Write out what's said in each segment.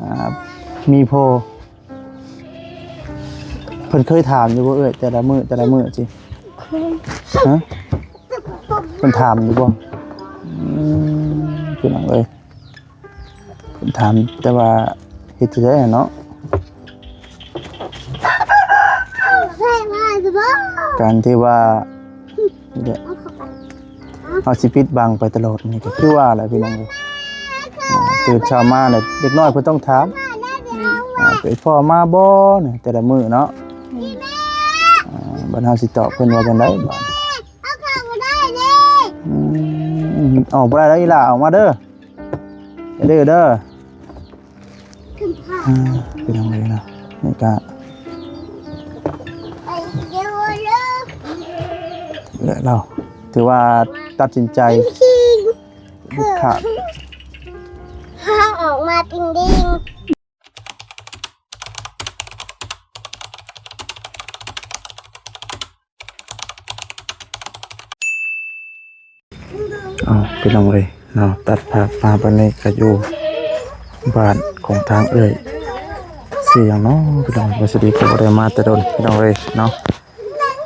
ອ່າ ມີພໍ່ ເພິ່ນເຄີຍຖາມຢູ່ບໍ່ເອື້ອຍ ແຕ່ລະມື້ ແຕ່ລະມື້ຊີ້? ຮະ? ເພິ່ນຖາມຢູ່ບໍ່? ອືມ ພີ່ນ້ອງເອີຍ ເພິ່ນຖາມ ແຕ່ວ່າເຮັດຈັ່ງໃດເນາະ? ການທີ່ວ່າ ນີ້ແຫຼະ ເຮົາຊິປິດບັງໄປຕະຫຼອດນີ້ ກໍຄືວ່າແຫຼະ ພີ່ນ້ອງເອີຍ. ອ່າ ຕື່ນເຊົ້າມາແລ້ວ ເດັກນ້ອຍເພິ່ນຕ້ອງຖາມ ອ່າ ໄປພໍ້ມາບໍ່ ແຕ່ລະມື້ເນາະ. ອ່າ ບັດເຮົາຊິຕອບເພິ່ນວ່າຈັ່ງໃດບາດ? ອືມ ອອກບໍ່ໄດ້ແລ້ວອີ່ຫຼ້າ ອອກມາເດີ ຢ່າດື້ເດີ. ອ່າ ພີ່ນ້ອງເອີຍເນາະ ນີ້ກະ ແລະ ລາວຖືວ່າຕັດສິນໃຈເດັດຂາດ ເຮົາອອກມາເປັນເດັກ. ອ້າວ ພີ່ນ້ອງເອີຍເນາະ ຕັດພາບມາບັດນີ້ກໍຢູ່ບ້ານຂອງທາງເອື້ອຍ ຊື່ຫຍັງເນາະ ພີ່ນ້ອງ? ວ່າຊິດີກໍບໍ່ໄດ້ມາແຕ່ດົນ ພີ່ນ້ອງເອີຍເນາະ.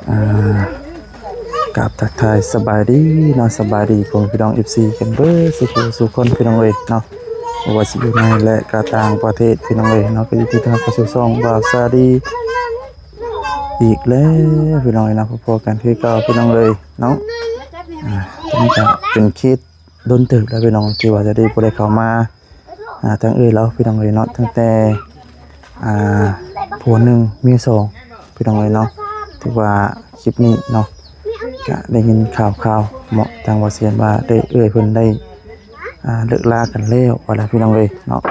ອ່າ ກາບທັກທາຍສະບາຍດີເນາະ ສະບາຍດີພວກພີ່ນ້ອງ ເອັຟຊີ ກັນເບິດສູ່ຜູ້ສູ່ຄົນ ພີ່ນ້ອງເອີຍເນາະ ບໍ່ວ່າຊິຢູ່ໃນ ແລະ ກໍຕ່າງປະເທດ ພີ່ນ້ອງເອີຍເນາະ. ກໍຍິນດີຕ້ອນຮັບເຂົ້າສູ່ຊ່ອງບ່າວຊາດີ ອີກແລ້ວພີ່ນ້ອງເອີຍເນາະ ພໍ້ກັນຄືເກົ່າພີ່ນ້ອງເອີຍເນາະ. ອ່າ ນີ້ກໍເປັນເຂດດົນເຕີບແລ້ວພີ່ນ້ອງ ທີ່ວ່າຈະໄດ້ບໍ່ໄດ້ເຂົ້າມາຫາທາງເອື້ອຍລາວພີ່ນ້ອງເອີຍເນາະ ຕັ້ງແຕ່ ອ່າ ຜົວໜຶ່ງເມຍສອງພີ່ນ້ອງເອີຍເນາະ. ຖືວ່າຄລິບນີ້ເນາະ ກະໄດ້ຍິນຂ່າວໆເນາະ ທາງວ່າຊຽນວ່າໄດ້ ເອື້ອຍເພິ່ນໄດ້ ອ່າ ເລີກລາກັນແລ້ວວ່າລະພີ່ນ້ອງເອີຍເນາະ.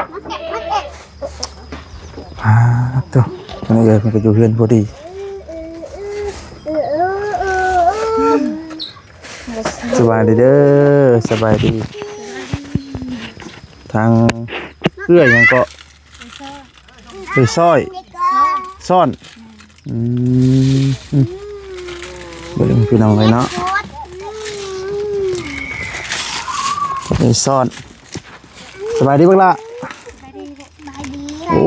ອ່າ ໂຕ ນີ້ເອື້ອຍເພິ່ນກໍຢູ່ເຮືອນພໍດີ. ສະບາຍດີເດີ ສະບາຍດີ. ທາງເອື້ອຍຫຍັງເກາະ? ເອື້ອຍຊ້ອຍ ຊ້ອນ. ອືມ ອືມ ເບິ່ງພີ່ນ້ອງເອີຍເນາະ ເອື້ອຍຊ້ອນ. ສະບາຍດີບັກຫຼ້າ. ໂອ້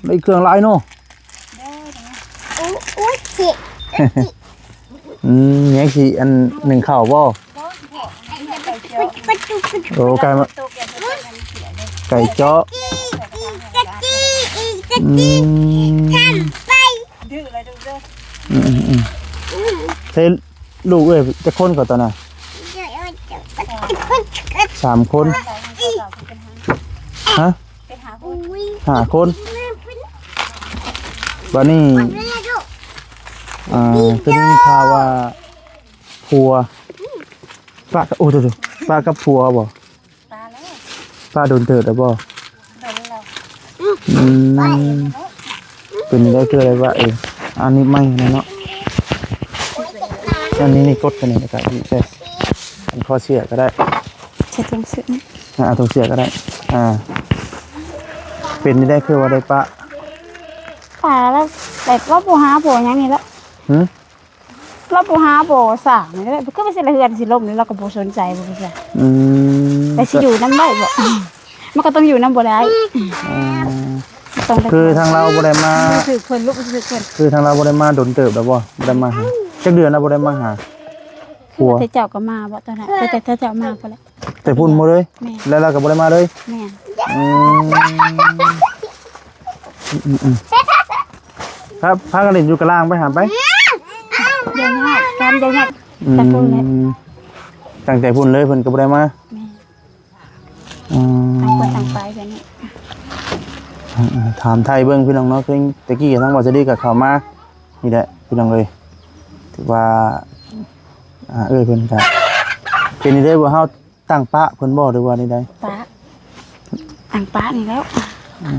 ໄດ້ເຄື່ອງຫຼາຍເນາະ. ອືມ ຍັງຊິອັນໜຶ້ງເຂົ້າບໍ່? ໂອ້ ໄກ່ມາ ໄກ່ເຈາະ. ອືມ ອືມ ໃຊ້ລູກເອື້ອຍຈັກຄົນກໍຕອນນັ້ນ? ສາມຄົນ. ຮະ? ຫ້າຄົນ. ບາດນີ້ ອ່າ ຄືໄດ້ຍິນຂ່າວວ່າຜົວປະ ໂອ້ ປະກັບຜົວບໍ່? ປະແລ້ວ ປະດົນເຕີບແລ້ວບໍ່? ດົນແລ້ວ. ອືມ ເປັນໄດ້ຄືໄດ້ວ່າ ເອີ ອັນນີ້ໃໝ່ແລ້ວເນາະ ອັນນີ້ ນີ້ກົດກັນນີ້ ແລ້ວກໍໃສ່ອັນຄໍເສື້ອກໍໄດ້ ໃສ່ຖົງເສື້ອ ອ່າ ຖົງເສື້ອກໍໄດ້. ອ່າ ເປັນໄດ້ຄືວ່າໄດ້ປະ ປະແລ້ວ ແບບວ່າບໍ່ຫາຜົວຫຍັງນີ້ແຫຼະ. ຫື? ລາວບໍ່ຫາບໍ່ສ້າງນີ້ແຫຼະ ຄືວ່າຊິລະເຮືອນຊິລົ້ມນີ້ ລາວກໍບໍ່ສົນໃຈ ບໍ່ຮູ້ຈັກ. ອືມ ແຕ່ຊິຢູ່ນຳໄດ້ບໍ່? ມັນກໍຕ້ອງຢູ່ນຳບໍ່ໄດ້. ອໍ ຕ້ອງໄດ້ ຄືທາງລາວບໍ່ໄດ້ມາ ຖືກເພິ່ນ ລູກຖືກເພິ່ນ ຄືທາງລາວບໍ່ໄດ້ມາດົນເຕີບແລ້ວບໍ່? ບໍ່ໄດ້ມາຫາ ຈັກເດືອນແລ້ວບໍ່ໄດ້ມາຫາຜົວ? ຄືວ່າແຕ່ເຈົ້າກໍມາບໍ່ຕອນນັ້ນ ແຕ່ ແຕ່ ແຕ່ເຈົ້າມາພຸ້ນແຫຼະ. ແຕ່ພຸ້ນໝົດເລີຍ? ແມ່ນ ແລ້ວລາວກໍບໍ່ໄດ້ມາເລີຍ? ແມ່ນ. ອືມ ອືມໆ ພາ ພາກັນຫຼິ້ນຢູ່ກະລາງໄປ ຫາໄປ ຢ່າຍາກ ການຢ່າຍາກ ອືມ ແຕ່ພຸ້ນແຫຼະ ຕັ້ງແຕ່ພຸ້ນເລີຍ ເພິ່ນກໍບໍ່ໄດ້ມາ. ແມ່ນ. ອືມ ຕ່າງຄົນຕ່າງໄປແບບນີ້. ເອີໆ ຖາມໄຖ່ເບິ່ງພີ່ນ້ອງເນາະ ຄືແຕ່ກີ້ທາງບ່າວສາລີກໍເຂົ້າມານີ້ແຫຼະພີ່ນ້ອງເອີຍ ຖືວ່າ ອ່າ ເອື້ອຍເພິ່ນກໍເປັນນີ້ເດ້ ບໍ່ເຮົາ ຕັ້ງປະເພິ່ນບໍ່ ຫຼືວ່າແນວໃດ? ປະ ຕັ້ງປະນີ້ແລ້ວ. ອື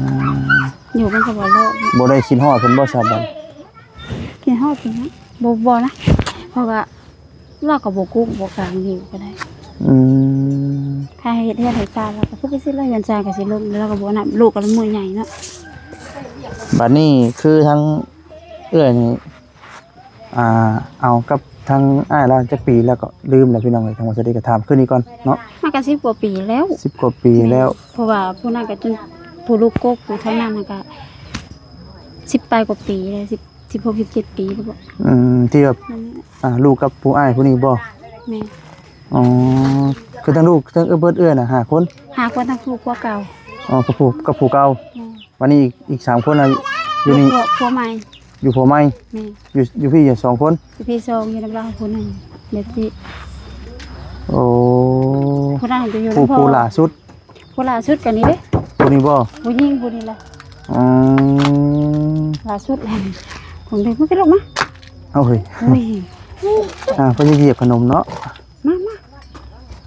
ມ ຢູ່ມັນກໍບໍ່ເລີກ. ບໍ່ໄດ້ຄິດຮອດເພິ່ນບໍ່ຊະບັດ? ຄິດຮອດຢູ່ນະ ບໍ່ ບໍ່ນະ ເພາະວ່າລາວກໍບໍ່ກຸກບໍ່ກາງຢູ່ກໍໄດ້. ອືມ ຖ້າເຮັດເຮືອນໃຫ້ຊານ ລາວກໍຄືໄປຊື້ເຮືອນຊານກໍຊິລົ້ມ ລາວກໍບໍ່ນັ້ນ ລູກກໍລະເມີໃຫຍ່ເນາະ. ບັດນີ້ຄືທາງເອື້ອຍນີ້ ອ່າ ເອົາກັບທາງອ້າຍລາວຈັກປີແລ້ວກໍລືມແລ້ວພີ່ນ້ອງເອີຍ ທາງບ່າວສາລີກໍຖາມຄືນນີ້ກ່ອນເນາະ. ມັນກໍສິບກວ່າປີແລ້ວ ສິບກວ່າປີແລ້ວ ເພາະວ່າຜູ້ນັ້ນກໍຈົນ ຜູ້ລູກກົກ ຜູ້ເທົ່ານັ້ນຫັ້ນກະສິບປາຍກວ່າປີແລ້ວ ສິບ ສິບຫົກ ສິບເຈັດປີແລ້ວບໍ? ອືມ ທີ່ແບບ ນັ້ນແຫຼະ ອ່າ ລູກກັບຜູ້ອ້າຍຜູ້ນີ້ບໍ? ແມ່ນ. ອໍ ຄືທັງລູກທັງເອື້ອຍ ເບິດເອື້ອຍນະຫ້າຄົນ? ຫ້າຄົນ ທັງຜູ້ຜົວເກົ່າ. ອໍ ກັບຜູ້ ກັບຜູ້ເກົ່າ. ແມ່ນ. ບັດນີ້ອີກ ອີກສາມຄົນນະຢູ່ນີ້? ຢູ່ຜົວ ຜົວໃໝ່. ຢູ່ຜົວໃໝ່? ແມ່ນ. ຢູ່ ຢູ່ພີ້ສອງຄົນ? ຢູ່ພີ້ສອງ ຢູ່ນຳລາວຜູ້ໜຶ່ງ ແບບນີ້. ໂອ້ ຜູ້ນັ້ນກໍຢູ່ນຳພໍ່ ຜູ້ ຜູ້ຫຼ້າສຸດ? ຜູ້ຫຼ້າສຸດກໍນີ້ເດ້. ຜູ້ນີ້ບໍ່? ຜູ້ຍິງຜູ້ນີ້ລະ. ອືມ ຫຼ້າສຸດແລ້ວ ຂອງເດັກມັນກໍລົງມາ. ໂອ້ຍ ໂອ້ຍ ອ່າ ເພິ່ນຈະຢຽບຂະໜົມເນາະ. ມາ ມາ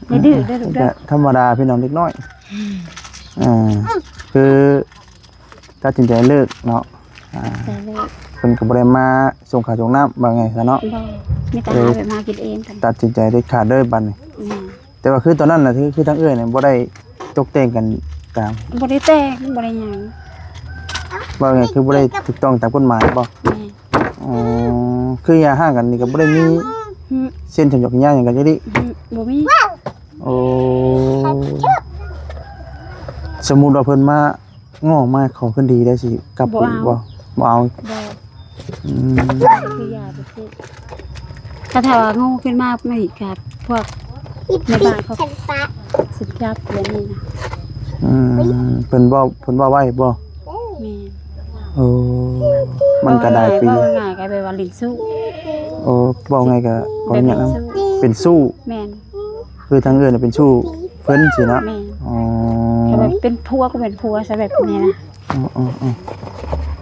ຢ່າດື້ເດີລູກເດີ. ທຳມະດາພີ່ນ້ອງເດັກນ້ອຍ. ອືມ ອ່າ ຄືຕັດສິນໃຈເລີກເນາະ. ອ່າ ຕັດສິນໃຈເລີກ. ເພິ່ນກໍບໍ່ໄດ້ມາສົ່ງເຂົ້າສົ່ງນ້ຳ ວ່າໄງຊະເນາະ. ບໍ່ ມີແຕ່ຫາແບບຫາກິນເອງກັນ. ຕັດສິນໃຈເດັດຂາດເລີຍບັດນີ້. ອືມ ແຕ່ວ່າຄືຕອນນັ້ນນະ ຄື ຄືທາງເອື້ອຍນີ້ບໍ່ໄດ້ຕົກແຕ່ງກັນຕາມ? ບໍ່ໄດ້ແຕ່ງ ບໍ່ໄດ້ຫຍັງ. ວ່າໄງ ຄືບໍ່ໄດ້ຖືກຕ້ອງຕາມກົດໝາຍບໍ? ແມ່ນ. ອໍ ຄືຢ່າຮ້າງກັນນີ້ກໍບໍ່ໄດ້ມີ ອືມ ເຊັນສັນຍາສັນຍາຫຍັງກັນຈັກດີ້? ອືມ ບໍ່ມີ. ໂອ້ ສົມມຸດວ່າເພິ່ນມາ ງໍມາຂໍຄືນດີໄດ້ຊິກັບ ບໍ່ເອົາ ອີກບໍ່? ບໍ່ເອົາ. ບໍ່. ອືມ ຄືຢ່າໄປຊິ ຖ້າ ຖ້າວ່າງໍຂຶ້ນມາ ມັນກະພວກໃນບ້ານເຂົາຊິຈັບແບບນີ້ນະ. ອືມ ເພິ່ນເວົ້າ ເພິ່ນເວົ້າໄວ້ບໍ່? ແມ່ນ. ໂອ້ ມັນກະຫຼາຍປີ ເວົ້າງ່າຍໆ ກະແບບວ່າຫຼິ້ນຊູ້. ໂອ້ ເວົ້າງ່າຍກະ ເປັນຊູ້ ເປັນຊູ້. ແມ່ນ. ຄືທາງເອື້ອຍເປັນຊູ້ເພິ່ນຊີ້ເນາະ. ແມ່ນ. ອໍ ຖ້າແບບເປັນຜົວກໍເປັນຜົວຊະ ແບບນີ້ນະ. ອໍໆ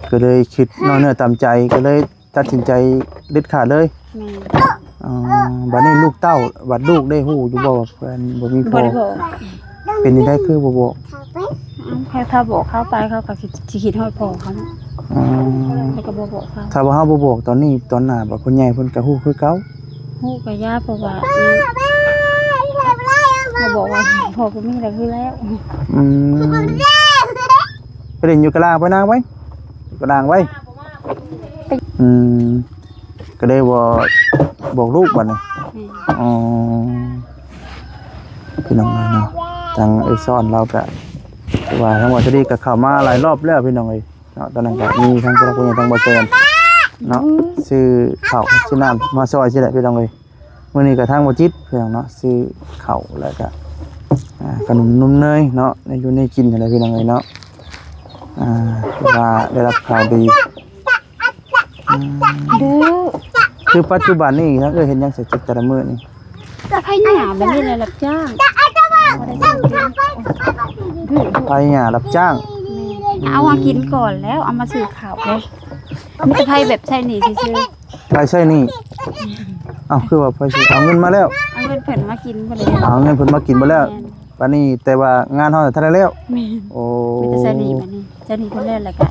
ໆ ກໍເລີຍຄິດນອກເໜືອຕາມໃຈ ກໍເລີຍຕັດສິນໃຈເດັດຂາດເລີຍ. ແມ່ນ. ອໍ ບັດນີ້ລູກເຕົ້າ ບັດລູກໄດ້ຮູ້ຢູ່ບໍ່ວ່າເພິ່ນບໍ່ມີພໍ່? ບໍ່ໄດ້ບອກ. ເປັນຈັ່ງໃດຄືບໍ່ບອກ? ເອົ້າ ຖ້າບອກເຂົາໄປ ເຂົາກໍຊິຄິດຮອດພໍ່ເຂົາເນາະ. ອໍ ແລ້ວກໍບໍ່ບອກເຂົາ. ຖ້າວ່າເຮົາບໍ່ບອກຕອນນີ້ ຕອນໜ້າບັດເພິ່ນໃຫຍ່ເພິ່ນກໍຮູ້ຄືເກົ່າ. ຮູ້ກໍຢ່າ ເພາະວ່າ ເຂົາບອກວ່າພໍ່ບໍ່ມີແລ້ວຄືແລ້ວ. ອືມ ໄປຫຼິ້ນຢູ່ກະລາງໄປນາງໄປ ຢູ່ກະລາງໄປ. ອືມ ກໍໄດ້ບໍ່ບອກລູກບັດນີ້. ອືມ ອໍ ພີ່ນ້ອງເອີຍເນາະ ທາງເອື້ອຍສອນລາວກະ ວ່າທາງວ່າສະດີກະເຂົ້າມາຫຼາຍລອບແລ້ວພີ່ນ້ອງເອີຍ. ເນາະ ຕອນນັ້ນກໍມີທັງຜູ້ຫຼັກຜູ້ໃຫຍ່ ທັງບໍ່ແຊນເນາະ ຊື້ເຂົ້າຊື້ນ້ຳມາຊ່ອຍຊີ້ແຫຼະພີ່ນ້ອງເອີຍ. ມື້ນີ້ກໍທາງບໍ່ຈິດພີ່ນ້ອງເນາະ ຊື້ເຂົ້າ ແລ້ວກໍ ອ່າ ຂະໜົມນົມເນີຍເນາະ ແນວຢູ່ແນວກິນຫັ້ນແຫຼະພີ່ນ້ອງເອີຍເນາະ. ອ່າ ຖືວ່າໄດ້ຮັບຂ່າວດີ. ອືມ ດື້ ຄືປັດຈຸບັນນີ້ທາງເອື້ອຍເຮັດຫຍັງໃສ່ຈິດແຕ່ລະມື້ນີ້? ໄຖຫຍ້າແບບນີ້ແຫຼະ ຮັບຈ້າງ. ໄຖຫຍ້າຮັບຈ້າງ. ແມ່ນ ເອົາມາກິນກ່ອນແລ້ວ ເອົາມາຊື້ເຂົ້າເດ້. ມີແຕ່ໄຖແບບໃຊ້ໜີ້ຊື່ໆ. ໄຖໃຊ້ໜີ້. ເອົ້າ ຄືວ່າໄຜຊິເອົາເງິນມາແລ້ວ? ເອົາເງິນເພິ່ນມາກິນເບິດແລ້ວ. ເອົາເງິນເພິ່ນມາກິນເບິດແລ້ວ. ແມ່ນ. ບາດນີ້ແຕ່ວ່າງານເຮົານະທັນໄດ້ແລ້ວ. ແມ່ນ. ໂອ້ ມີແຕ່ໃຊ້ໜີ້ບາດນີ້. ໃຊ້ໜີ້ເພິ່ນແລ້ວ ແລ້ວກະ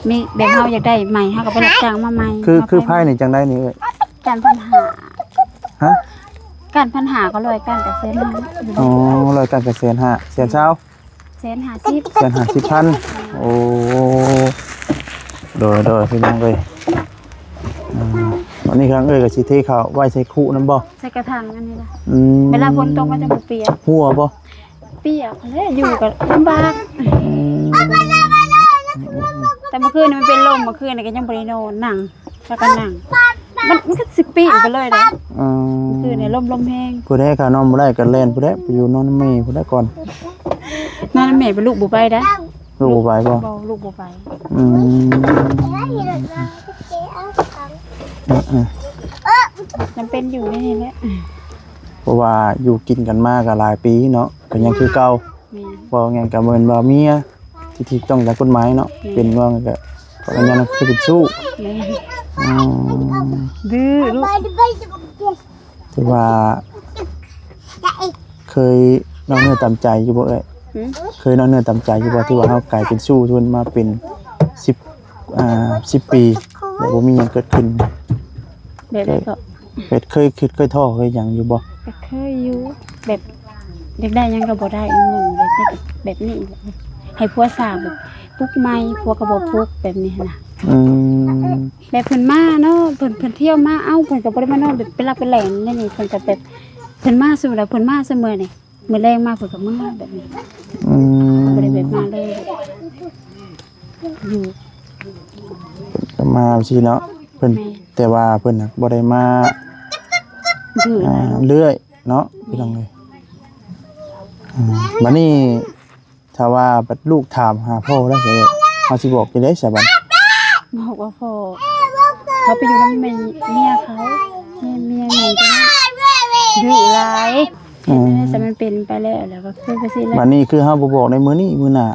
ມີແບບເຮົາຢາກໄດ້ໃໝ່ ເຮົາກໍໄປຮັບຈ້າງມາໃໝ່. ຄື ເຮົາ ຄືໄຜນີ້ຈັ່ງໃດນີ້ເອີຍ? ກ້ານພັນຫ້າ. ຮະ? ກ້ານພັນຫ້າກໍຮ້ອຍ ກ້ານກໍແສນຫ້າ. ອໍ ຮ້ອຍ ກ້ານກໍແສນຫ້າ ແສນຊາວ. ແສນຫ້າສິບ ແສນຫ້າສິບພັນ. ໂອ້ ໂດຍ ໂດຍ ພີ່ນ້ອງເອີຍ. ອືມ ອັນນີ້ທາງເອື້ອຍກໍຊິເທເຂົ້າໄວ້ໃສ່ຄຸນຳບໍ່? ໃສ່ກະຖັງອັນນີ້ລະ. ອືມ ເວລາຝົນຕົກມັນຈະບໍ່ປຽກ. ຮົ່ວບໍ່? ປຽກແລ້ວ ຢູ່ກໍລຳບາກ. ອືມ ແຕ່ເມື່ອຄືນນີ້ມັນເປັນລົມ ເມື່ອຄືນນີ້ກໍຍັງບໍ່ໄດ້ນອນ ນັ່ງ ແລ້ວກໍນັ່ງ ມັນ ມັນຄືຊິປີນໄປເລີຍເດ້. ອືມ ຄືນີ້ລົມ ລົມແຮງ. ຜູ້ໃດຂານອນບໍ່ໄດ້ກໍແລ່ນຜູ້ໃດໄປຢູ່ນອນນຳແມ່ຜູ້ໃດກ່ອນ. ນອນນຳແມ່ ໄປ ລູກບໍ່ໄປໄດ້. ລູກບໍ່ໄປບໍ່? ບໍ່ ລູກບໍ່ໄປ. ອືມ ເອີໆ ມັນເປັນຢູ່ໃນນີ້ແຫຼະ. ເພາະວ່າຢູ່ກິນກັນມາກໍຫຼາຍປີເນາະ ກໍຍັງຄືເກົ່າ. ແມ່ນ. ເວົ້າຫຍັງກໍແມ່ນວ່າເມຍ ທີ່ຖືກຕ້ອງຕາມກົດໝາຍເນາະ. ແມ່ນ. ເປັນວ່າກໍ ກໍຍັງຄືເປັນຊູ້. ແມ່ນ. ອືມ ດື້ລູກ. ຖືວ່າເຄີຍນອກເໜືອຕາມໃຈຢູ່ບໍ່ເອື້ອຍ? ຫື? ເຄີຍນອກເໜືອຕາມໃຈຢູ່ບໍ່ ທີ່ວ່າເຮົາກາຍເປັນຊູ້ ທີ່ວ່າມາເປັນສິບ ອ່າ ສິບປີ ແລ້ວບໍ່ມີຫຍັງເກີດຂຶ້ນ? ແບບໃດກໍ ເຄີຍຄິດ ເຄີຍທໍ້ ເຄີຍຫຍັງຢູ່ບໍ່? ກໍເຄີຍຢູ່ ແບບຢາກໄດ້ຫຍັງກໍບໍ່ໄດ້ນຳໝູ່ ແບບນີ້ ແບບນີ້ແຫຼະ. ໃຫ້ຜົວສ້າງ ແບບປຸກໃໝ່ ຜົວກໍບໍ່ປຸກ ແບບນີ້ຫັ້ນນະ. ອືມ ແບບເພິ່ນມາເນາະ ເພິ່ນ ເພິ່ນທ່ຽວມາ ເອົ້າ ເພິ່ນກໍບໍ່ໄດ້ມານອນແບບເປັນຫຼັກເປັນແຫຼ່ງແນວນີ້ ເພິ່ນກໍແບບ ເພິ່ນມາຊຸມື້ໃດ ເພິ່ນມາຊຸມື້ນີ້ ມື້ແລງມາເພິ່ນກໍເມືອ ແບບນີ້. ອືມ ບໍ່ໄດ້ ແບບມາເລີຍ ຢູ່ ກໍມາຊີ້ເນາະ ເພິ່ນ ແມ່ນ ແຕ່ວ່າເພິ່ນນະບໍ່ໄດ້ມາ ຢູ່ ອ່າ ເລື້ອຍເນາະ ແມ່ນ ພີ່ນ້ອງເອີຍ. ອືມ ບັດນີ້ ຖ້າວ່າບັດລູກຖາມຫາພໍ່ແລ້ວ ເຮົາຊິບອກຈັ່ງໃດຊະບັດ? ບອກວ່າພໍ່ເຂົາໄປຢູ່ນຳແມ່ເມຍເຂົາ ແມ່ເມຍໃຫຍ່ຕົວນັ້ນ ດຸຫຼາຍ. ອືມ ເຮັດຈັ່ງໃດ ມັນເປັນໄປແລ້ວ ແລ້ວກໍຄືໄປຊີ້ແຫຼະ. ບັດນີ້ຄືເຮົາບໍ່ບອກໃນມື້ນີ້ ມື້ໜ້າ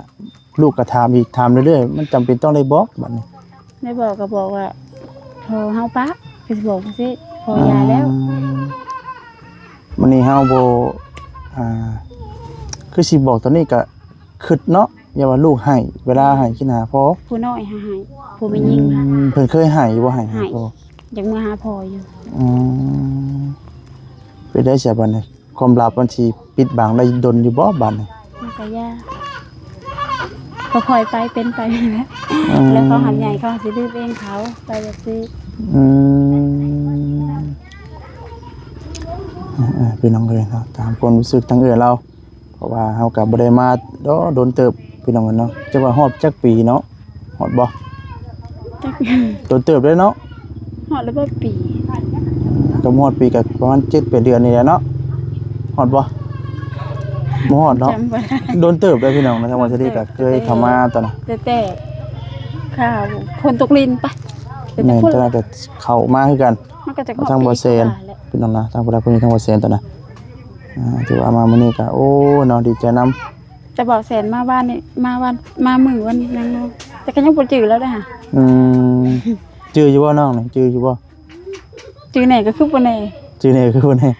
ລູກກໍຖາມອີກ ຖາມເລື້ອຍໆ ມັນຈຳເປັນຕ້ອງໄດ້ບອກບັດນີ້. ໄດ້ບອກກໍບອກວ່າ ພໍ່ເຮົາປະ ກໍຊິບອກຈັ່ງຊີ້ ພໍ່ຢ່າແລ້ວ. ອືມ ມື້ນີ້ເຮົາບໍ່ ອ່າ ຄືຊິບອກຕອນນີ້ກໍຄຶດເນາະ ຢ່າວ່າລູກໄຫ້ ເວລາໄຫ້ຄິດຫາພໍ່. ຜູ້ນ້ອຍຫາໄຫ້ ຜູ້ແມ່ຍິງ ອືມ ເພິ່ນເຄີຍໄຫ້ບໍ່ ໄຫ້ຫາ ໄຫ້ ພໍ່? ຢາກເມືອຫາພໍ່ຢູ່. ອືມ ເປັນໄດ້ຊະບັດນີ້ ຄວາມລັບມັນຊິປິດບັງໄດ້ດົນຢູ່ບໍ່ບັດນີ້? ມັນກໍຍາກ ຄ່ອຍໆໄປ ເປັນໄປນີ້ແຫຼະ. ອືມ ແລ້ວເຂົາຫາກໃຫຍ່ ເຂົາຫາກຊິດື່ມເອງເຂົາ ໄປແບບຊີ້. ອືມ ເອີໆ ພີ່ນ້ອງເອີຍເນາະ ຕາມຄວາມຮູ້ສຶກທາງເອື້ອຍລາວ ເພາະວ່າເຮົາກໍບໍ່ໄດ້ມາດົນເຕີບ ພີ່ນ້ອງເອີຍເນາະ. ຈັກວ່າຮອດຈັກປີເນາະ? ຮອດບໍ່? ຈັກ ດົນເຕີບເດ້ເນາະ. ຮອດແລ້ວບໍ່ປີ? ອືມ ກໍບໍ່ຮອດປີ ກໍປະມານເຈັດແປດເດືອນນີ້ແຫຼະເນາະ. ຮອດບໍ່? ບໍ່ຮອດເນາະ. ຈຳບໍ່ໄດ້ ດົນເຕີບເດ້ພີ່ນ້ອງນະ. ທາງບ່າວສາລີກໍເຄີຍເຂົ້າມາຕອນນັ້ນ ແຕ່ ແຕ່ຂ່າວຝົນຕົກລິນປະ. ແມ່ນ ຕອນນັ້ນກໍເຂົ້າມາຄືກັນ ມັນກໍຈະຮອດ ທາງບ່າວແສນ ປີກວ່າແຫຼະ ພີ່ນ້ອງນະ. ທາງຜູ້ໃດຜູ້ນີ້ ທາງບ່າວແສນຕອນນັ້ນ ອ່າ ຖືວ່າມາມື້ນີ້ກໍ ໂອ້ ເນາະ ດີໃຈນຳ. ແຕ່ບ່າວແສນມາວານນີ້ ມາວານ ມາມື້ວັນນັ້ນເນາະ ແຕ່ກໍຍັງບໍ່ຈື່ແລ້ວເດ້ຫາ. ອືມ ຈື່ຢູ່ບໍ່ນ້ອງນີ້? ຈື່ຢູ່ບໍ່? ຈື່ແດ່ກໍຄືບໍ່ແດ່ ຈື່ແດ່ກໍຄືບໍ່ແດ່.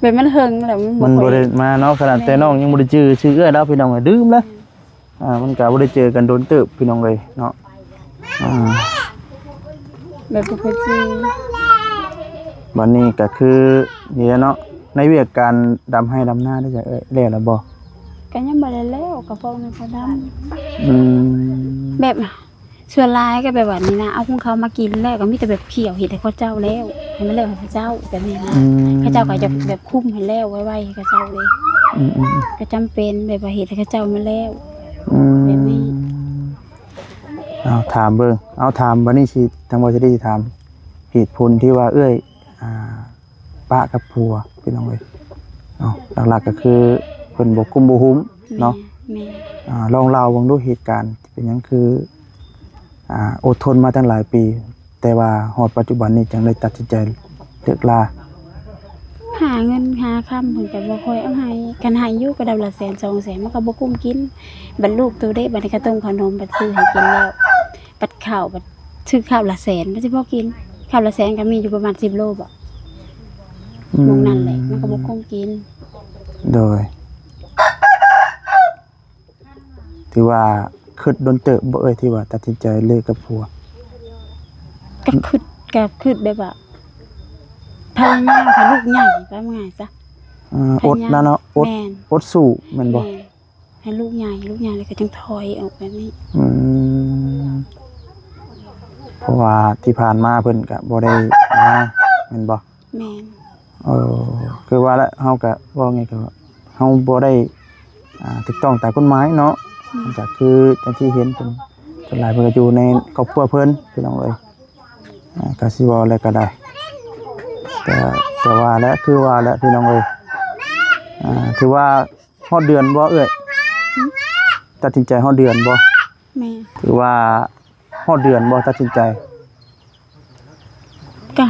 ແບບມັນເຫິງແລ້ວ ມັນບໍ່ ມັນບໍ່ໄດ້ມາເນາະ. ຂະໜາດແຕ່ນ້ອງຍັງບໍ່ໄດ້ຈື່ຊື່ເອື້ອຍລາວ ພີ່ນ້ອງເອີຍ ລືມແລ້ວ. ອ່າ ມັນກໍບໍ່ໄດ້ເຈີກັນດົນເຕີບ ພີ່ນ້ອງເອີຍເນາະ. ອ່າ ແບບບໍ່ຄ່ອຍຈື່. ບັດນີ້ກໍຄືນີ້ແຫຼະເນາະ ໃນວຽກການດຳໄຮ່ດຳນາໄດ້ຈັກ ແລ້ວແລ້ວບໍ່? ກໍຍັງບໍ່ໄດ້ແລ້ວ ກໍພວກນັ້ນເຂົາດຳ. ອືມ ແບບ ສ່ວນຫຼາຍກໍແບບວ່ານີ້ນະ ເອົາຂອງເຂົາມາກິນແລ້ວ ກໍມີແຕ່ແບບຂ້ຽວເຮັດໃຫ້ເຂົາເຈົ້າແລ້ວ ໃຫ້ມັນແລ້ວໃຫ້ເຂົາເຈົ້າ ແບບນີ້ນະ. ອືມ ເຂົາເຈົ້າກໍຈະແບບຄຸມໃຫ້ແລ້ວໄວໆ ໃຫ້ເຂົາເຈົ້າເດ້. ອືມໆ ກໍຈຳເປັນແບບວ່າເຮັດໃຫ້ເຂົາເຈົ້າມັນແລ້ວ. ອືມ ແບບນີ້. ເອົາຖາມເບິ່ງ ເອົາຖາມ ບັດນີ້ຊິ ທາງບ່າວສາລີຊິຖາມ ເຫດຜົນທີ່ວ່າເອື້ອຍ ອ່າ ປະກັບຜົວ ພີ່ນ້ອງເອີຍເນາະ. ຫຼັກໆກໍຄືເພິ່ນບໍ່ກຸມບໍ່ຮຸມເນາະ. ແມ່ນ ແມ່ນ. ອ່າ ລອງເລົ່າເບິ່ງດູ ເຫດການເປັນຫຍັງຄື ອ່າ ອົດທົນມາຕັ້ງຫຼາຍປີ ແຕ່ວ່າຮອດປັດຈຸບັນນີ້ຈຶ່ງໄດ້ຕັດສິນໃຈເລີກລາ? ຫາເງິນຫາຄຳເພິ່ນກໍບໍ່ຄ່ອຍເອົາໃຫ້ ຄັນໃຫ້ຢູ່ກໍດອກລະແສນສອງແສນ ມັນກໍບໍ່ກຸ້ມກິນ. ບັດລູກໂຕເດ້ ບັດນີ້ຂະໜົມຂະໜົມ ບັດຊື້ໃຫ້ກິນແລ້ວ ບັດເຂົ້າ ບັດຊື້ເຂົ້າລະແສນ ມັນຊິພໍກິນ? ເຂົ້າລະແສນກໍມີຢູ່ປະມານສິບໂລບໍ? ອືມ ໝ່ອງນັ້ນແຫຼະ ມັນກໍບໍ່ກຸ້ມກິນ. ໂດຍ ຖືວ່າຄຶດດົນເຕີບບໍ່ເອີຍ ທີ່ວ່າຕັດສິນໃຈເລີກກັບຜົວ? ກໍຄຶດ ກໍຄຶດແບບວ່າ ພະຍາຍາມໃຫ້ລູກໃຫຍ່ ວ່າງ່າຍຊະ. ເອີ ອົດນະເນາະ ອົດ ແມ່ນ ອົດສູ້ແມ່ນບໍ່? ແມ່ນ ໃຫ້ລູກໃຫຍ່ ລູກໃຫຍ່ແລ້ວກໍຈຶ່ງຖອຍອອກແບບນີ້. ອືມ ເພາະວ່າທີ່ຜ່ານມາເພິ່ນກໍບໍ່ໄດ້ມາແມ່ນບໍ່? ແມ່ນ. ເອີ ຄືວ່າລະ ເຮົາກໍເວົ້າງ່າຍກໍ ເຮົາບໍ່ໄດ້ ອ່າ ຖືກຕ້ອງຕາມກົດໝາຍເນາະ. ອືມ ກໍຄືຢ່າງທີ່ເຫັນເພິ່ນ ສ່ວນຫຼາຍເພິ່ນກໍຢູ່ໃນຄອບຄົວເພິ່ນ ພີ່ນ້ອງເອີຍ. ອ່າ ກໍຊິເວົ້າແລ້ວກໍໄດ້ ແຕ່ ແຕ່ວ່າແຫຼະ ຄືວ່າແຫຼະ ພີ່ນ້ອງເອີຍ. ອ່າ ຖືວ່າຮອດເດືອນບໍ່ເອື້ອຍ? ຫືມ? ຕັດສິນໃຈຮອດເດືອນບໍ່? ແມ່ນ. ຖືວ່າຮອດເດືອນບໍ່ຕັດສິນໃຈ? ກະ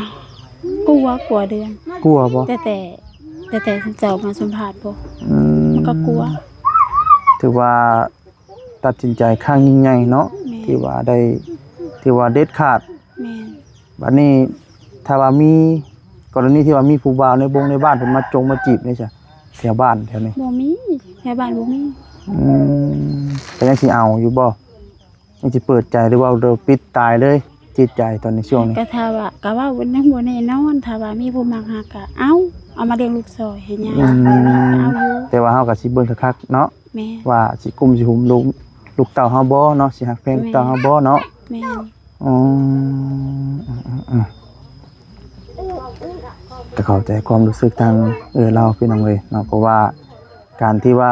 ກວ່າ ກວ່າເດືອນ. ກວ່າບໍ່? ແຕ່ ແຕ່ ແຕ່ ແຕ່ເຈົ້າມາສຳພາດບໍ່? ອືມ ມັນກໍກວ່າ. ຖືວ່າຕັດສິນໃຈຄັ້ງຍິ່ງໃຫຍ່ເນາະ. ແມ່ນ. ທີ່ວ່າໄດ້ ທີ່ວ່າເດັດຂາດ. ແມ່ນ. ບັດນີ້ຖ້າວ່າມີກໍລະນີທີ່ວ່າມີຜູ້ບ່າວໃນບົງໃນບ້ານເພິ່ນມາຈົງມາຈີບນີ້ຊະ ແຖວບ້ານແຖວນີ້? ບໍ່ມີ ແຖວບ້ານບໍ່ມີ. ອືມ ກໍຍັງຊິເອົາຢູ່ບໍ່? ຍັງຊິເປີດໃຈ ຫຼືວ່າເດີປິດຕາຍເລີຍຈິດໃຈຕອນໃນຊ່ວງນີ້? ກໍຖ້າວ່າ ກໍເວົ້າຍັງບໍ່ແນ່ນອນ ຖ້າວ່າມີຜູ້ມັກຮັກກໍເອົາ ເອົາມາລ້ຽງລູກຊ່ອຍໃຫ້ຍາຍ. ອືມ ກໍເອົາຢູ່ ແຕ່ວ່າເຮົາກໍຊິເບິ່ງຄັກໆເນາະ. ແມ່ນ. ວ່າຊິກຸ້ມຊິຫຸມລູກ ລູກເຕົ້າເຮົາບໍ່ເນາະ ຊິຮັກແພງ ແມ່ນ ເຕົ້າເຮົາບໍ່ເນາະ. ແມ່ນ. ອືມ ອືມໆ ກໍເຂົ້າໃຈຄວາມຮູ້ສຶກທາງເອື້ອຍລາວ ພີ່ນ້ອງເອີຍເນາະ ເພາະວ່າການທີ່ວ່າ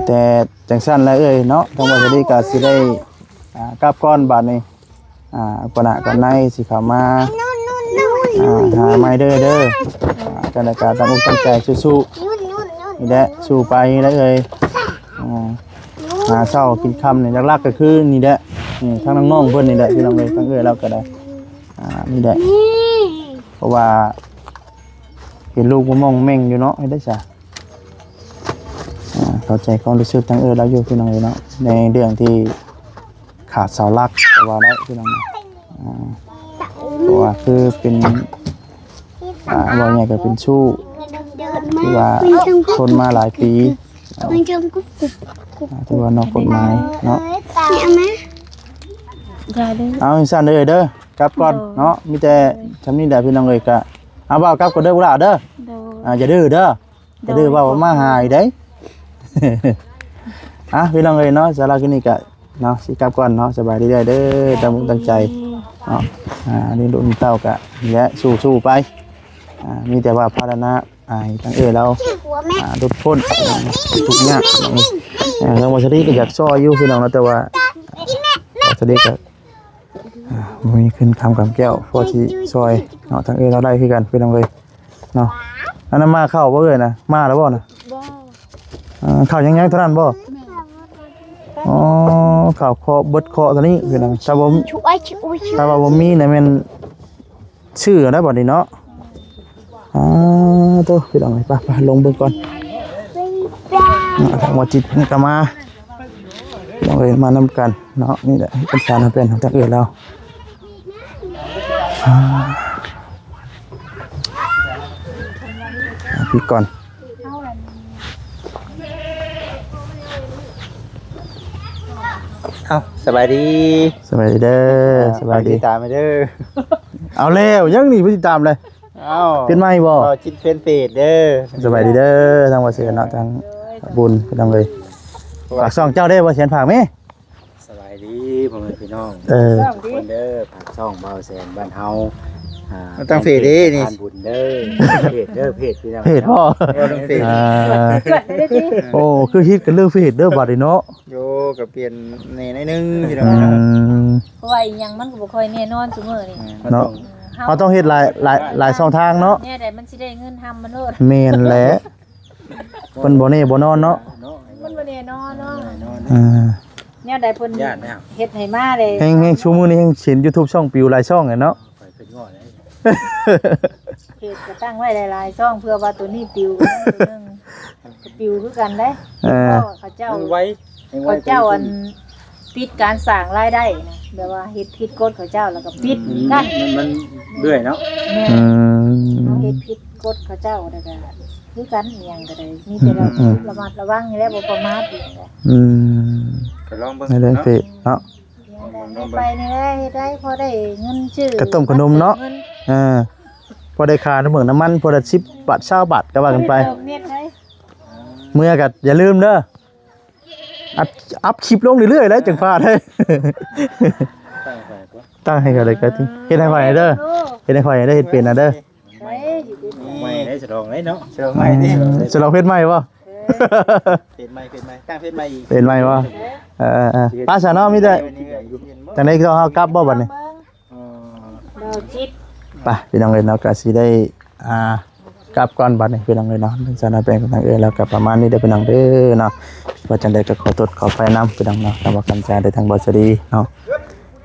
ແຕ່ຈັ່ງຊັ້ນລະເອີຍເນາະ ທາງບ່າວສາລີກໍຊິໄດ້ ອ່າ ກັບກ່ອນບາດນີ້ ອ່າ ກ່ອນໜ້າກ່ອນໃນຊິເຂົ້າມາ ອ່າ ຫາໃໝ່ເດີ ເດີ ອ່າ ຈັ່ງໃດກໍຕັ້ງອົກຕັ້ງໃຈສູ້ໆ ນີ້ແຫຼະ ສູ້ໄປນີ້ແຫຼະເອີຍ ອ່າ ຫາເຊົ້າກິນຄ່ຳນີ້ ຫຼັກໆກໍຄືນີ້ແຫຼະ ນີ້ ທາງນ້ອງໆເພິ່ນນີ້ແຫຼະ ພີ່ນ້ອງເອີຍ ທາງເອື້ອຍລາວກໍໄດ້ ອ່າ ນີ້ແຫຼະ ເພາະວ່າເຫັນລູກມາມ່ອງແມ່ງຢູ່ເນາະ ເຮັດໄດ້ຊະ ອ່າ ເຂົ້າໃຈຄວາມຮູ້ສຶກທາງເອື້ອຍລາວຢູ່ ພີ່ນ້ອງເອີຍເນາະ ໃນເລື່ອງທີ່ຂາດເສົາຫຼັກກໍວ່າໄດ້ ພີ່ນ້ອງເນາະ ອ່າ ເພາະວ່າຄືເປັນ ອ່າ ເວົ້າງ່າຍກໍເປັນຊູ້ ທີ່ວ່າທົນມາຫຼາຍປີ ອ່າ ຖືວ່ານອກກົດໝາຍເນາະ ເອົາ ຊັ້ນເດີ ກັບກ່ອນເນາະ ມີແຕ່ຊ່ຳນີ້ແຫຼະ ພີ່ນ້ອງເອີຍ ກະ ເອົາ ບ່າວກັບກ່ອນເດີ ພວກຫຼ້າເດີ ໂດຍ ອ່າ ຢ່າດື້ເດີ ໂດຍ ຈະດື້ວ່າມາຫາອີກເດ້ ອ່ະ ພີ່ນ້ອງເອີຍເນາະ ສຳລັບຄລິບນີ້ກະເນາະ ຊິກັບກ່ອນເນາະ ສະບາຍດີເດີ ຕັ້ງອົກຕັ້ງໃຈເນາະ ອ່າ ລ້ຽງລູກລ້ຽງເຕົ້າກະນີ້ແຫຼະ ສູ້ໆໄປ ອ່າ ມີແຕ່ວ່າພາລະນະ ອ່າ ໃຫ້ທາງເອື້ອຍລາວ ອ່າ ຫຼຸດພົ້ນ ທຸກຍາກ ອ່າ ທາງບ່າວສາລີກະຢາກຊ່ອຍຢູ່ ພີ່ນ້ອງເນາະ ແຕ່ວ່າບ່າວສາລີກະ ອ່າ ບໍ່ມີເງິນຄຳກຳແກ້ວ ພໍຊິຊ່ອຍເນາະ ທາງເອື້ອຍລາວໄດ້ຄືກັນ ພີ່ນ້ອງເອີຍເນາະ ອັນນັ້ນມາເຂົ້າບໍ່ເອື້ອຍນະ ມາແລ້ວບໍ່ນະ ບໍ່ ອ່າ ເຂົ້າຍັງໆເທົ່ານັ້ນບໍ່ ແມ່ນ ອໍ ເຂົ້າເຄາະເບິດເຄາະເທົ່ານີ້ ພີ່ນ້ອງ ຖ້າບໍ່ ຖ້າວ່າບໍ່ມີນະແມ່ນ ຊື້ເອົາໄດ້ບັດນີ້ເນາະ ອ່າ ໂຕ ພີ່ນ້ອງເອີຍ ໄປໆ ລົງເບິ່ງກ່ອນເນາະ ທາງໝໍຈິດນີ້ກໍມາ ພີ່ນ້ອງເອີຍ ມານຳກັນເນາະ ນີ້ແຫຼະ ເປັນສານເປັນຂອງທາງເອື້ອຍລາວ ອ່າ ພີ່ກ່ອນ ເອົ້າ ສະບາຍດີ ສະບາຍດີເດີ ອ່າ ສະບາຍດີ ຝາກຕິດຕາມໃຫ້ເດີ ເອົາແລ້ວ ຍັງນີ້ໄປຕິດຕາມເລີຍ ເອົ້າ ປ່ຽນໃໝ່ບໍ່ ເວົ້າຈິດເຟນເຟດເດີ ສະບາຍດີເດີ ທາງບ່າວເສນເນາະ ທາງບຸນ ພີ່ນ້ອງເອີຍ ຝາກຊ່ອງເຈົ້າເດ້ ບ່າວເສນ ຝາກແມ ສະບາຍດີພໍ່ແມ່ພີ່ນ້ອງ ເອີ ທຸກຄົນເດີ ຝາກຊ່ອງບ່າວແສນບ້ານເຮົາ ອ່າ ຕັ້ງເຟສເດ້ນີ້ ງານບຸນເດີ ເພຈເດີ ເພຈພີ່ນ້ອງ ເພຈບໍ່ ເວົ້າເລື່ອງເຟສ ອ່າ ໂອ້ ຄືຮິດກັນເລື່ອງເຟສເດີບາດນີ້ເນາະ ໂຍ ກໍປ່ຽນແດ່ໜ້ອຍໜຶ່ງພີ່ນ້ອງ ອືມ ເພາະວ່າອີ່ຫຍັງມັນກໍບໍ່ຄ່ອຍແນ່ນອນຊຸມື້ນີ້ ແມ່ນ ເນາະ ເຮົາຕ້ອງເຮັດຫຼາຍ ຫຼາຍ ຫຼາຍຊ່ອງທາງເນາະ ແນວໃດມັນຊິໄດ້ເງິນທຳມັນໂລດ ແມ່ນແຫຼະ ເພິ່ນບໍ່ແນ່ບໍ່ນອນເນາະ ມັນບໍ່ແນ່ນອນເນາະ ອ່າ ແນວໃດເພິ່ນເຮັດໃຫ້ມາເດ້ ແຮ່ງ ແຮ່ງຊຸມື້ນີ້ແຮ່ງເຫັນຢູທູບຊ່ອງປິວຫຼາຍຊ່ອງແຫຼະເນາະ ຂ້ອຍຂຶ້ນງໍ້ເລີຍ ເພຈກໍຕັ້ງໄວ້ຫຼາຍໆຊ່ອງ ເພື່ອວ່າໂຕນີ້ປິວ ກໍປິວຄືກັນເດ້ ເອີ ເຂົາເຈົ້າ ມັນໄວ ເຂົາເຈົ້າອັນ ປິດການສ້າງລາຍໄດ້ນະ ແບບວ່າເຮັດຜິດກົດເຂົາເຈົ້າ ແລ້ວກໍປິດ ອືມ ກັນ ມັນ ມັນເລື່ອຍເນາະ ແມ່ນ ອືມ ເຮົາເຮັດຜິດກົດເຂົາເຈົ້າ ແລ້ວກໍຄືກັນ ອີ່ຫຍັງກໍໄດ້ ມີແຕ່ ອືມ ລະມັດລະວັງນີ້ແຫຼະ ບໍ່ປະໝາດອີ່ຫຍັງກໍ ອືມ ກໍລອງເບິ່ງ ໃນເລື່ອງເນາະ ເພຈເນາະ ໄປນີ້ແຫຼະ ເຮັດໄດ້ພໍໄດ້ເງິນຊື້ ກະຕົ້ມຂະໜົມເນາະ ເອີ ພໍໄດ້ຄ່ານ້ຳມັນ ນ້ຳມັນ ພໍໄດ້ສິບບາດ ຊາວບາດ ກໍວ່າກັນໄປ ເອີ ເມື່ອກໍຢ່າລືມເດີ ອັບ ອັບຄລິບລົງເລື້ອຍໆແຫຼະ ຈັ່ງພາດໃຫ້ ຕັ້ງໃຫ້ກໍໄດ້ກໍຕິ ເຮັດໃຫ້ຂ້ອຍແດ່ເດີ ເຮັດໃຫ້ຂ້ອຍແດ່ເດີ ເຮັດເປັນນະເດີ ໃໝ່ໄດ້ສະຫຼອງໄດ້ເນາະ ສະຫຼອງໃໝ່ເດ້ ສະຫຼອງເພຈໃໝ່ບໍ່ ເອີ ເພຈໃໝ່ ເພຈໃໝ່ ຕັ້ງເພຈໃໝ່ອີກ ເພຈໃໝ່ບໍ່ ເອີ ເອີ ເອີ ໄປຊະເນາະ ມີແຕ່ຈັ່ງໃດກໍເຮົາກັບບໍ່ບັດນີ້ ເອີ ບໍ່ຄິດ ໄປ ພີ່ນ້ອງເອີຍເນາະ ກໍຊິໄດ້ ອ່າ ກັບກ່ອນບັດນີ້ ພີ່ນ້ອງເອີຍເນາະ ສາວນາແປ້ງກັບທາງເອື້ອຍລາວກໍປະມານນີ້ເດີ ພີ່ນ້ອງເດີເນາະ ວ່າຈັ່ງໃດກໍຂໍໂທດຂໍອະໄພນຳ ພີ່ນ້ອງເນາະ ທາງບ່າວຄຳຈາ ແລະ ທາງບ່າວສາລີເນາະ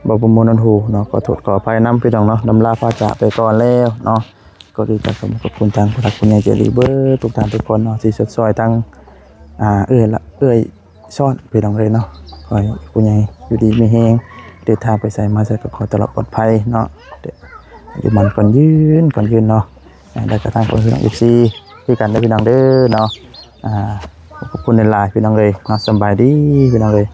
ບ່າວບຸນມົນ ນນະຫູເນາະ ຂໍໂທດຂໍອະໄພນຳ ພີ່ນ້ອງເນາະ ລ່ຳລາພາຈາກໄປກ່ອນແລ້ວເນາະ ກໍດີໃຈ ຂອບຄຸນທາງຜູ້ຫຼັກຜູ້ໃຫຍ່ໃຈດີເບິດທຸກທ່ານທຸກຄົນເນາະ ທີ່ຊົດຊ່ອຍທາງ ອ່າ ເອື້ອຍລະ ເອື້ອຍ ຊ້ອນ ພີ່ນ້ອງເອີຍເນາະ ຂໍໃຫ້ຜູ້ໃຫຍ່ຢູ່ດີມີແຮງ ເດີນທາງໄປໃສມາໃສກໍຂໍຕະຫຼອດປອດໄພເນາະ ຢູ່ໝັ້ນຂວັນຍືນ ຂວັນຍືນເນາະ ແລ້ວກໍທາງພໍ່ແມ່ພີ່ນ້ອງ ເອັຟຊີ ຄືກັນເດີພີ່ນ້ອງເດີເນາະ ອ່າ ຂອບຄຸນຫຼາຍໆ ພີ່ນ້ອງເອີຍເນາະ ສະບາຍດີພີ່ນ້ອງເອີຍ.